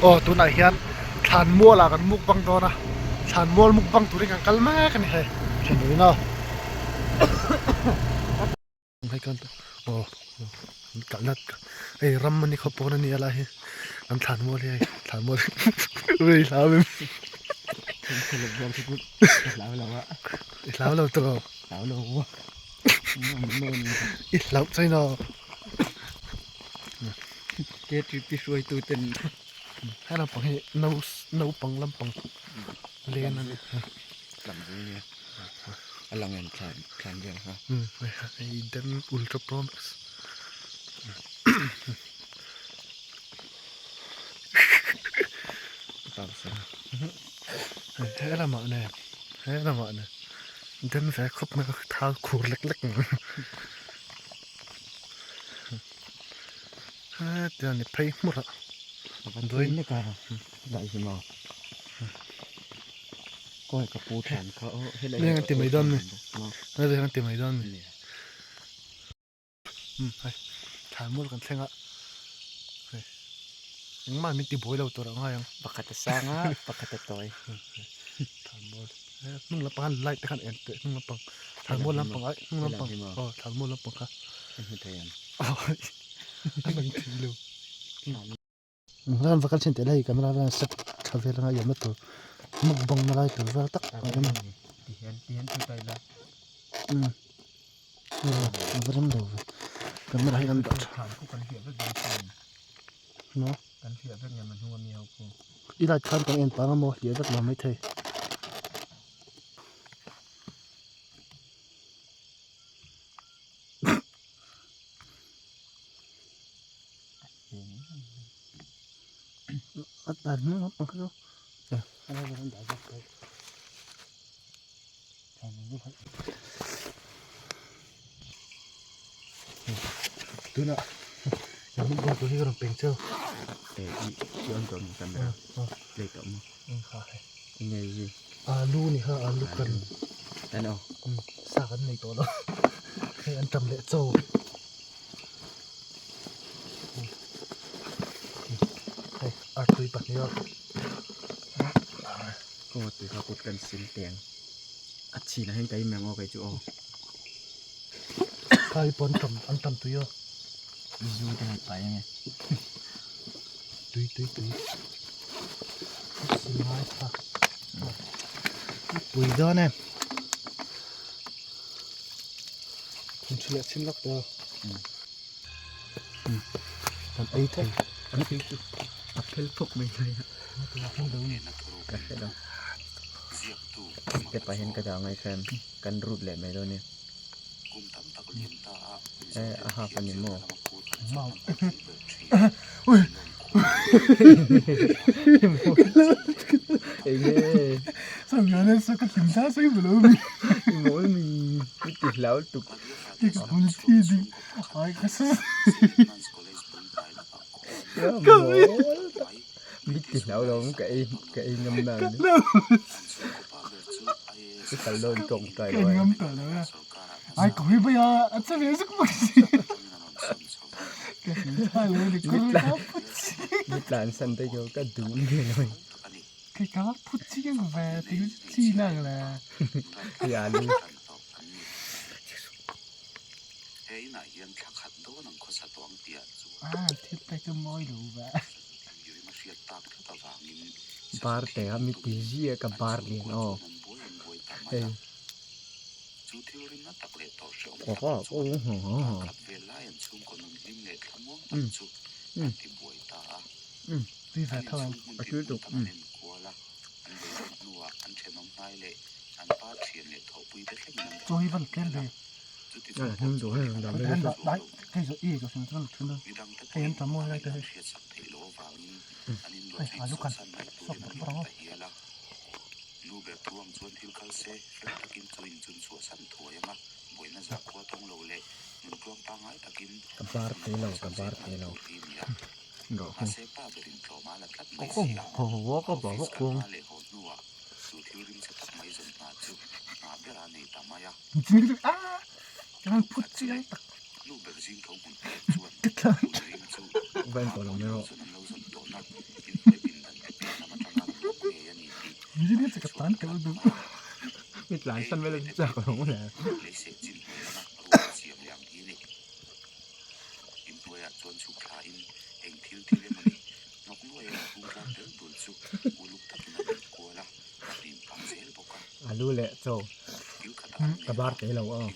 Aw tunah hian thlanmual ah kan mukbang dawn a thlanmual mukbang turin kan kal mek a ni hei thenawin a aw kalna hei ram a ni khawp pawn a ni a lai hi an thlanmual hi hei thlanmual rei hlau em i hlau lo tawh i hlauh chain aw. KTP hruaitu ten He lampang hi no naupang lampang len a ni. Tlangval nia a lang em thlan thlan vel kha. Hei den ultra pro max. He lamah nen he lamah nen den ve khawp mai a thal khur lek lek mai. Hetiang ni phei hmur ah Dui nek a daih hi maw kawi ka pu than kha aw helai hi an ti mai dawn mi helai hi an ti mai dawn mi hei thlan mual kan thleng a hei engmah min ti buai lo tur ah ngai ang pakhat a sang a pakhat a tawi thlan mual hnung lampang khan light te khan en teh hnung lampang thlan mual lampang ai hnung lampang aw thlan mual lampang kha a lang thei lo ran va kal thin teh lai camera vel set tha vel anga iawmna tur mukbang na lai tur vel tak a awm a umm a va rem lo ve camera hi an dah tha maw i light khan kan en pang a maw hliah vek lo maithei. Tunah kan mukbang tur hi ka rawn peng cheu. Alu ni kha alu kan sa kan nei tawh lo hei an tam leh chaw hei artui pahnih a aw tui kha kut kan sil teng a chhin ah hian ka in ang aw kei chu aw khai pawh an tam an tam tui a zu te hei pai ange tui tui tui silai kha pui dawn em Thun chu leh chhin lak ta. Kan ei thei. An ei chu a phel phawk mai lai a. Ka hre lo. Step ah hian ka dah ngai hre em kan rut leh mai dawn nia. Eh a half a ni maw? Mau. Enge? Sangana sa ka hlim ta sai bulo mi. Mawl mi i ti hlau tuk. Ti ka hmul thi di. Ai ka sa. Ka mawl tak. Mi ti hlau lo ka ei ka ei ngam na. I kal dawn tawng tai lo. Ka ngam ta lo. Ai ko hi baya a che ve zuk bawk si. Ka hlim ta lo ni ko ka phut chi. Mi tlan san te kyo ka duh nge lo. Cái cá phút chi cái về thì chi là là Ya lu. À thiết tay cho môi đủ vậy. Bar te a mi ti zia ka bar lian aw. Hei. Tui ve tho ang. A tui tuk. Chaw hi van tlem ve. Dai hei zawh i zawh sin chuan thun a. Hei an tam mawi lai te hei. Hei alu kan sawk bawrh bawrh ang aw. Ka bar te lo ka bar te lo. Kan phut chiang tak. Va en tawh lo mai rawh. Mi tlan san vel a chak lo maw le. Alu leh chaw ka bar te lo aw.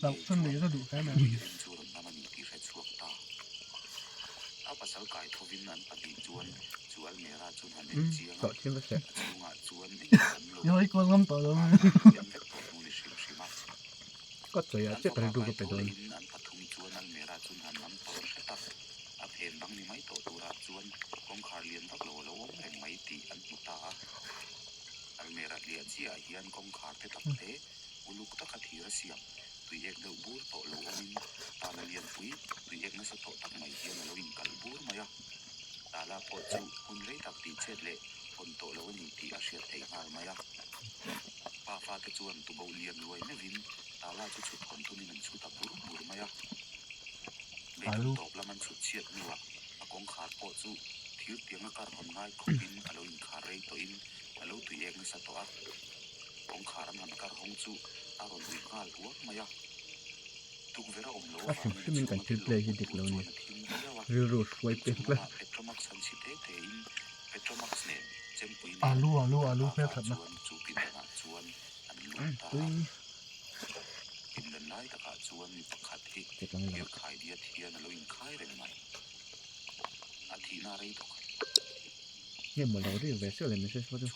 Tawh thin va hreh. Ka chawi ah chiah ka rilru ka pe dawn. Alu. A hrim hrimin kan thil play hi dik lo a ni. Rilru hruai peng tlat. Alu alu alu hmel thatna. Tui. Chutang lamah. Nge maw lo ri ve chiah le message pawh chu.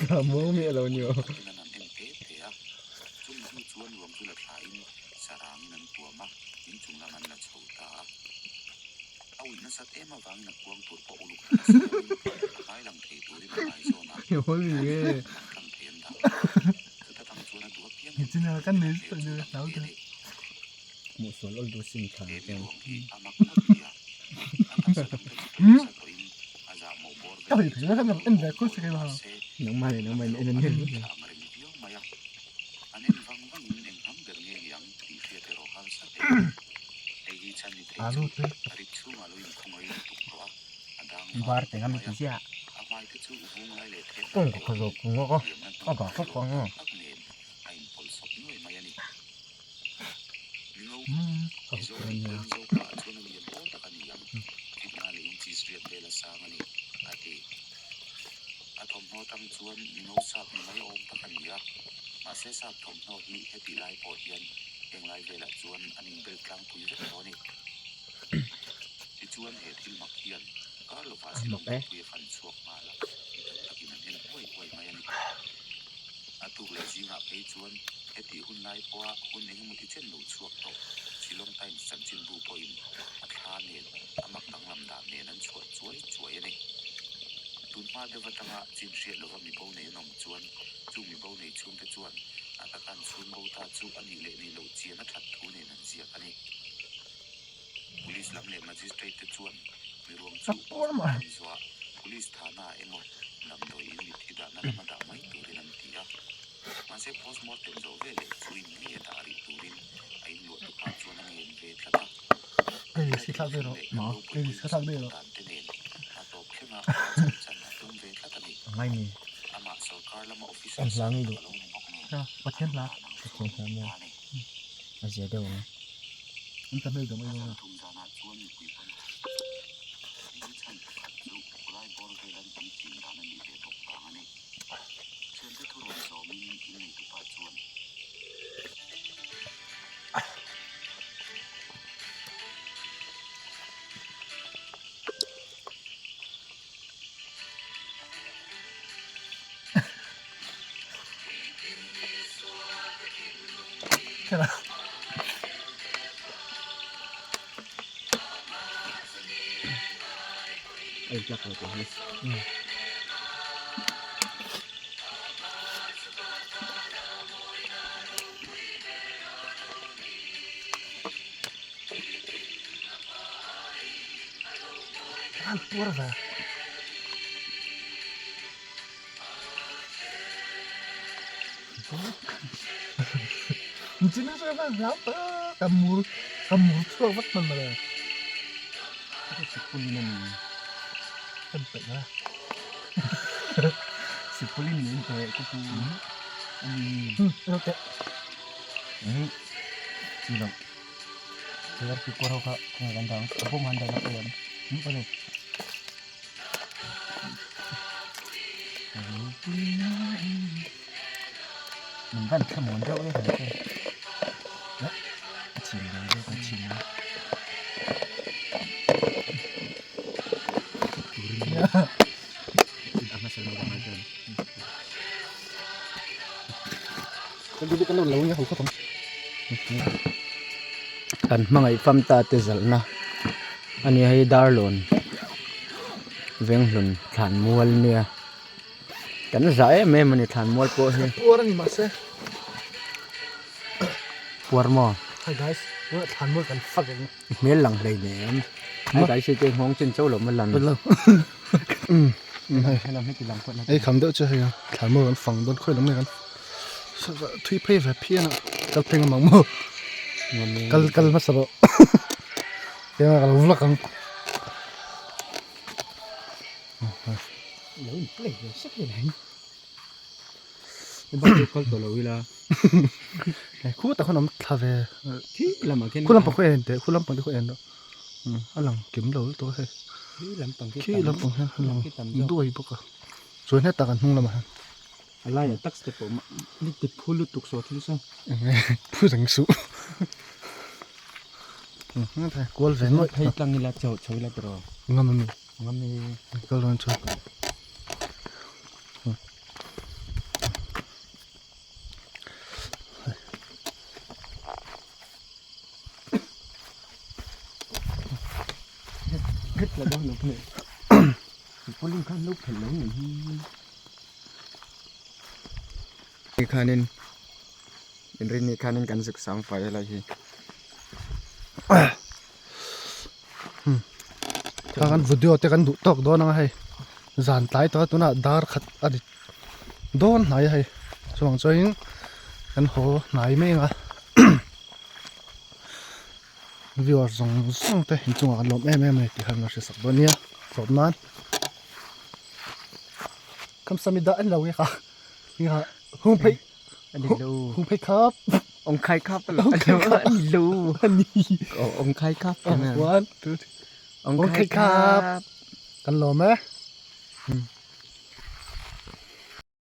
Ka maw miah lo ni aw. Hmuh sual awl duh sin thla ang chuan. Nangmah leh nangmah in en a ni. Bar te ngam ti ziah. Kawng ka khaw zawk ngawk a, a dah fak ang a. A mak e. Ngai mi an hla ngei duh Pathian hla Pathian hla maw a zia deuh ang an ta hmel deuh mai dawn a. Ei tlak lo tawh hi. An puar ve. Ka mur ka mur chhuak vat hman mawle. Sikpulin a ni. Kan peih a. Sikpulin min peih ka pu. Ani. Okay. Chi lo. Silar ki kawr ho kha khawngaih kan dang. A bawm han dah la pawh em. Pawh Min van thlamuan deuh e han che. A chim lo deuh a chim a. A hmasa lo dang chuan. Kan hmangaih fam ta te zalhna a nia hei Darlawn Venghlun Thlanmual nia kan zah em em a ni Thlanmual pawh hi. Puar a ni mahse. Puar maw? Hi guys, tunah Thlanmual kan fak ang. Hmel lang hlei nem. Hi guys hei te nghawng chin chauh lo ma lan. Ei kham deuh chu hei a thlan maw kan fang dawn khawi lam nge kan thui phei ve phian a kal phei ngam ang maw kal kal hmasa rawh kema ka lo vlog ang. Lo in play ve sek zel ang. Bak chu kal tawh lo ila. Khu tak khawn awm thla ve. Khi lamah khian Khu lampang khu en teh khu lampang te khu en rawh. A lang kim lo lutuk a hei. Khi lampang khi Khi lampang hian a lang duai bawk a. Chuan hetah kan hnung lamah hian. A laiah tak step pawh ni ti phu lutuk saw thil saw. Enge phu reng suh. Kual ve nuaih. Phei tlang ila chho chho ila tiraw. Ngam ami. Ngam e. Kal rawn chho. Khanin inrinni khanin kan zuk sam fai helai hi. Kha kan video te kan duh tawk dawn anga hei zan tlai tawh a tunah dar khat a ri dawn hnai a hei chuvang chuanin kan haw hnai mai ang a viewer zawng zawng te inchungah kan lawm em em a ni tih kha an lo hre sak dawn nia tlawm nan kamsamida an lo nge kha hung phei. Hung phei khap. Ong khai khap lo. Ong khai khap lo. Ani. Ong khai khap. One, two, three. Ong khai khap. Kan lawm e.